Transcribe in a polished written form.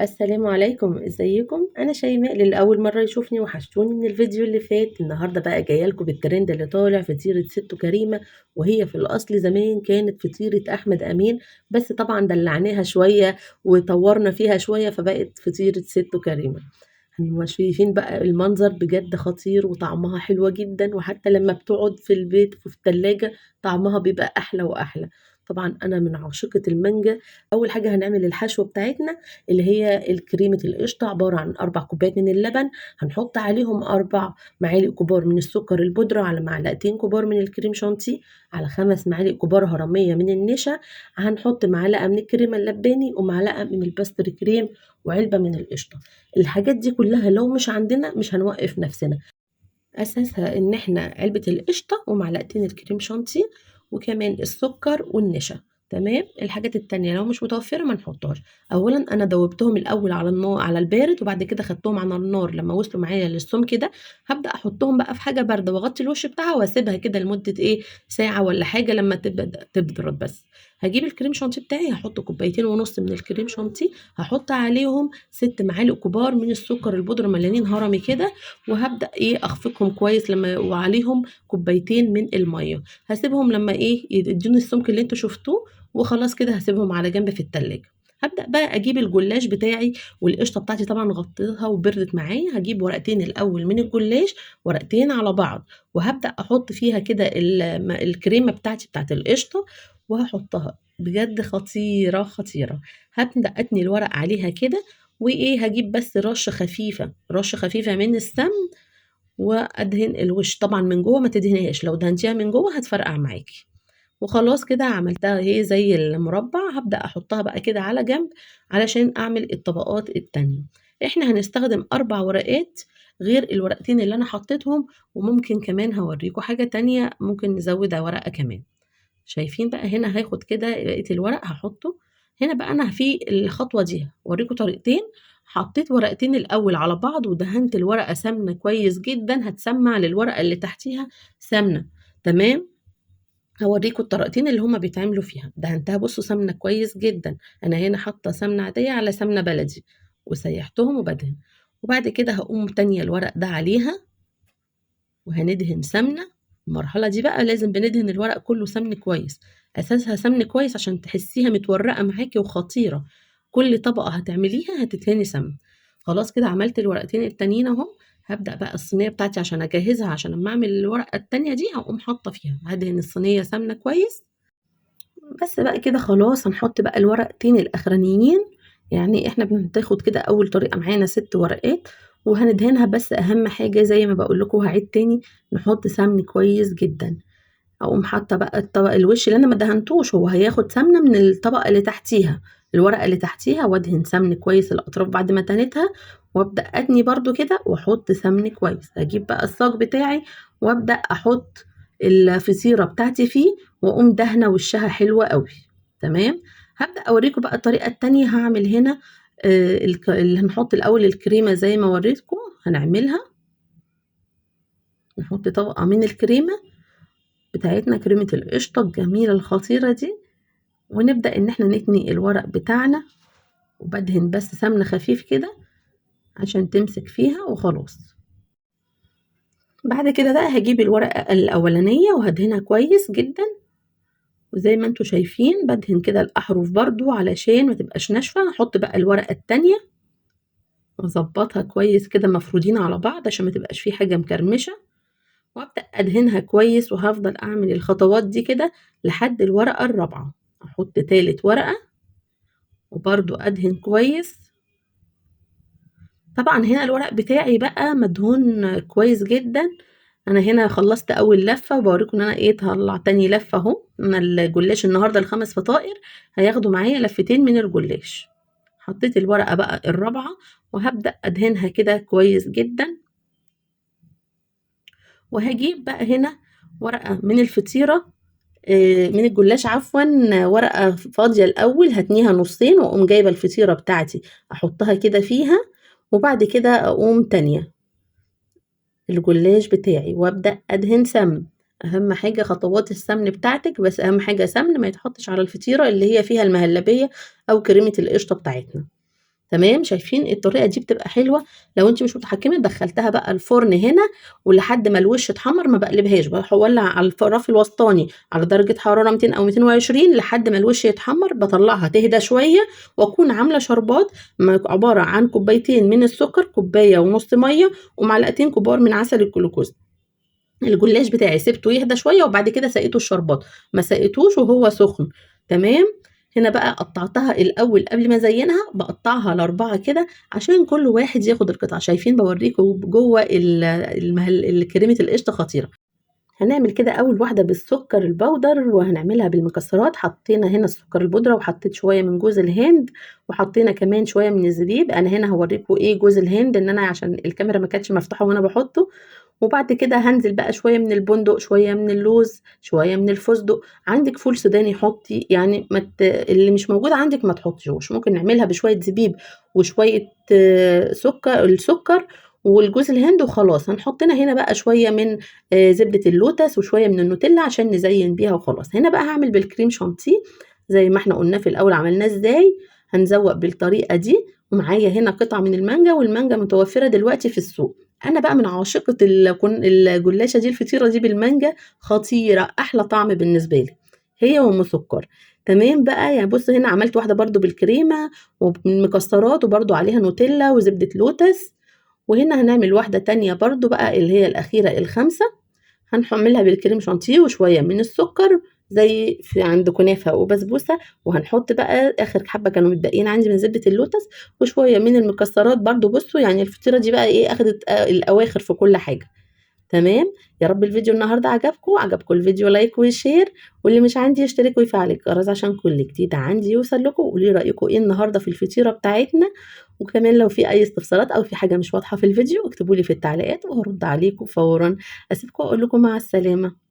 السلام عليكم، ازيكم؟ انا شيماء. للاول مرة يشوفني وحشتوني من الفيديو اللي فات. النهارده بقى جاية لكم بالترند اللي طالع فطيره ست كريمة، وهي في الاصل زمان كانت فطيره احمد امين، بس طبعا دلعناها شوية وطورنا فيها شوية فبقت فطيره ست كريمة. شايفين بقى المنظر بجد خطير وطعمها حلوة جدا، وحتى لما بتقعد في البيت وفي التلاجة طعمها بيبقى احلى واحلى. طبعا انا من عاشقة المانجا. اول حاجة هنعمل الحشو بتاعتنا اللي هي الكريمة القشطة، عبارة عن 4 كوبايات من اللبن، هنحط عليهم 4 معالق كبار من السكر البودرة، على معلقتين كبار من الكريم شانتيه، على 5 معالق كبار هرمية من النشا، هنحط معلقة من الكريمة اللباني ومعلقة من ال pastry cream وعلبة من القشطة. الحاجات دي كلها لو مش عندنا مش هنوقف نفسنا. اساسها ان احنا علبة القشطة ومعلقتين الكريم شانتيه وكمان السكر والنشا، تمام. الحاجات التانية لو مش متوفرة ما نحطهاش. اولا انا دوبتهم الاول على النار على البارد، وبعد كده خدتهم على النار لما وصلوا معايا للسمك ده هبدا احطهم بقى في حاجة باردة واغطي الوش بتاعها واسيبها كده لمدة ساعة ولا حاجة لما تبرد. بس هجيب الكريم شانتيه بتاعي، هحط 2.5 كوباية من الكريم شانتيه، هحط عليهم 6 معالق كبار من السكر البودره مليانين هرمي كده، وهبدا اخفقهم كويس لما وعليهم 2 كوباية من المية. هسيبهم لما يدوني السمك اللي انتوا شفتوه، وخلاص كده هسيبهم على جنب في التلاجة. هبدأ بقى أجيب الجلاش بتاعي والقشطة بتاعتي، طبعا غطيتها وبردت معايا. هجيب ورقتين الأول من الجلاش، ورقتين على بعض، وهبدأ أحط فيها كده الكريمة بتاعتي بتاعت القشطة، وهحطها. بجد خطيرة خطيرة. هبدأ أتني الورق عليها كده، هجيب بس رشة خفيفة، رشة خفيفة من السمن، وأدهن الوش. طبعا من جوه ما تدهنيهاش، لو دهنتيها من جوه هتفرقع معاكي. وخلاص كده عملتها هي زي المربع. هبدأ أحطها بقى كده على جنب علشان أعمل الطبقات التانية. إحنا هنستخدم 4 ورقات غير الورقتين اللي أنا حطيتهم، وممكن كمان هوريكم حاجة تانية ممكن نزود ورقة كمان. شايفين بقى هنا هاخد كده بقية الورق هحطه هنا. بقى أنا في الخطوة دي هوريكم طريقتين. حطيت ورقتين الأول على بعض ودهنت الورقة سمنة كويس جدا، هتسمع للورقة اللي تحتيها سمنة، تمام. هوريكم الطريقتين اللي هما بيتعملوا فيها. دهنتها بصوا سمنة كويس جدا، أنا هنا حاطة سمنة عادية على سمنة بلدي، وسيحتهم وبدهن. وبعد كده هقوم تانية الورق ده عليها وهندهن سمنة. المرحلة دي بقى لازم بندهن الورق كله سمن كويس، أساسها سمن كويس عشان تحسيها متورقة معاكي وخطيرة. كل طبقة هتعمليها هتدهني سمن. خلاص كده عملت الورقتين التانيين اهو. هبدأ بقى الصينية بتاعتي عشان أجهزها، عشان لما أعمل الورقة التانية دي هقوم حاطة فيها. هدهن الصينية سمنة كويس بس بقى كده. خلاص هنحط بقى الورقتين الأخرانيين. يعني احنا بناخد كده أول طريقة معانا 6 ورقات وهندهنها. بس أهم حاجة زي ما بقول لكم هعيد تاني، نحط سمن كويس جدا. هقوم حاطة بقى الطبق الوش اللي أنا ما دهنتوش، هو هياخد سمنة من الطبقة اللي تحتيها، الورقة اللي تحتيها، وادهن سمن كويس الأطراف بعد ما تنتها، وابدأ أتني برضو كده واحط سمن كويس. هجيب بقى الصاج بتاعي وابدأ أحط الفطيرة بتاعتي فيه، واقوم دهنة وشها حلوة قوي، تمام. هبدأ أوريكم بقى الطريقة التانية. هعمل هنا اللي هنحط الأول الكريمة زي ما وريتكم هنعملها. نحط طبقة من الكريمة بتاعتنا، كريمة القشطة الجميلة الخطيرة دي، ونبدأ إن احنا نتني الورق بتاعنا، وبدهن بس سمنة خفيف كده عشان تمسك فيها وخلاص. بعد كده بقى هجيب الورقة الأولانية وهدهنها كويس جدا، وزي ما انتوا شايفين بدهن كده الأحرف برضو علشان ما تبقاش ناشفة. هحط بقى الورقة التانية واظبطها كويس كده مفرودين على بعض عشان ما تبقاش في حاجة مكرمشة، وابدأ أدهنها كويس. وهفضل أعمل الخطوات دي كده لحد الورقة الرابعة. أحط تالت ورقة وبرضو أدهن كويس. طبعا هنا الورق بتاعي بقى مدهون كويس جدا. أنا هنا خلصت أول لفة وبوريكم إن أنا طلع تاني لفة أهو. أنا الجلاش النهاردة ال5 فطائر هياخدوا معايا لفتين من الجلاش. حطيت الورقة بقى الرابعة وهبدأ أدهنها كده كويس جدا. وهجيب بقى هنا ورقة من الفطيرة، من الجلاش عفوا، ورقة فاضية الأول هتنيها نصين، وأقوم جايبة الفطيرة بتاعتي أحطها كده فيها، وبعد كده أقوم تانية الجلاش بتاعي وأبدأ أدهن سمن. أهم حاجة خطوات السمن بتاعتك، بس أهم حاجة سمن ما يتحطش على الفطيرة اللي هي فيها المهلبية أو كريمة القشطة بتاعتنا. تمام، شايفين الطريقة دي بتبقى حلوة لو انت مش متحكمه. دخلتها بقى الفرن هنا ولحد ما الوش اتحمر ما بقلبهاش، بولع على الرف الوسطاني على درجه حرارة 200 او 220 لحد ما الوش يتحمر. بطلعها تهدى شوية، واكون عامله شربات عبارة عن كوبايتين من السكر، كوباية ونص مية، ومعلقتين كبار من عسل الجلوكوز. الجلاش بتاعي سبته يهدى شوية وبعد كده سقيته الشربات، ما سقيتوش وهو سخن. تمام، هنا بقى قطعتها الاول قبل ما ازينها، بقطعها لاربعة كده عشان كل واحد ياخد القطعة. شايفين بوريكم جوه كريمة القشطه خطيرة. هنعمل كده اول واحدة بالسكر البودر، وهنعملها بالمكسرات. حطينا هنا السكر البودره، وحطيت شوية من جوز الهند، وحطينا كمان شوية من الزبيب. انا هنا هوريكم ايه جوز الهند، ان انا عشان الكاميرا ما كانتش مفتوحة وانا بحطه. وبعد كده هنزل بقى شوية من البندق، شوية من اللوز، شوية من الفستق. عندك فول سوداني حطي، يعني اللي مش موجود عندك ما تحطيهوش. ممكن نعملها بشوية زبيب وشوية سكر، السكر والجوز الهند وخلاص. هنحط لنا هنا بقى شوية من زبدة اللوتس وشوية من النوتيلا عشان نزين بيها وخلاص. هنا بقى هعمل بالكريم شانتيه زي ما احنا قلنا في الاول عملناه ازاي، هنزوق بالطريقة دي. ومعايا هنا قطعه من المانجا، والمانجا متوفرة دلوقتي في السوق. انا بقى من عاشقه الجلاشه دي، الفطيره دي بالمانجا خطيرة، احلى طعم بالنسبة لي هي وام سكر. تمام بقى، يعني بصوا هنا عملت واحدة برده بالكريمه وبالمكسرات وبرده عليها نوتيلا وزبده لوتس. وهنا هنعمل واحدة تانية برده بقى اللي هي الاخيرة الخامسة، هنحملها بالكريم شانتيه وشوية من السكر زي في عند كنافه وبسبوسه. وهنحط بقى اخر حبه كانوا متبقيين عندي من زبدة اللوتس وشوية من المكسرات برده. بصوا يعني الفطيره دي بقى ايه، اخدت الاواخر في كل حاجة. تمام، يا رب الفيديو النهارده عجبكم. عجبكم الفيديو like و share، واللي مش عندي يشترك ويفعل الجرس عشان كل جديد عندي يوصل لكم. قولي رايكم ايه النهارده في الفطيره بتاعتنا، وكمان لو في اي استفسارات او في حاجة مش واضحة في الفيديو اكتبوا لي في التعليقات وهرد عليكم فورا. اسيبكم واقول لكم مع السلامة.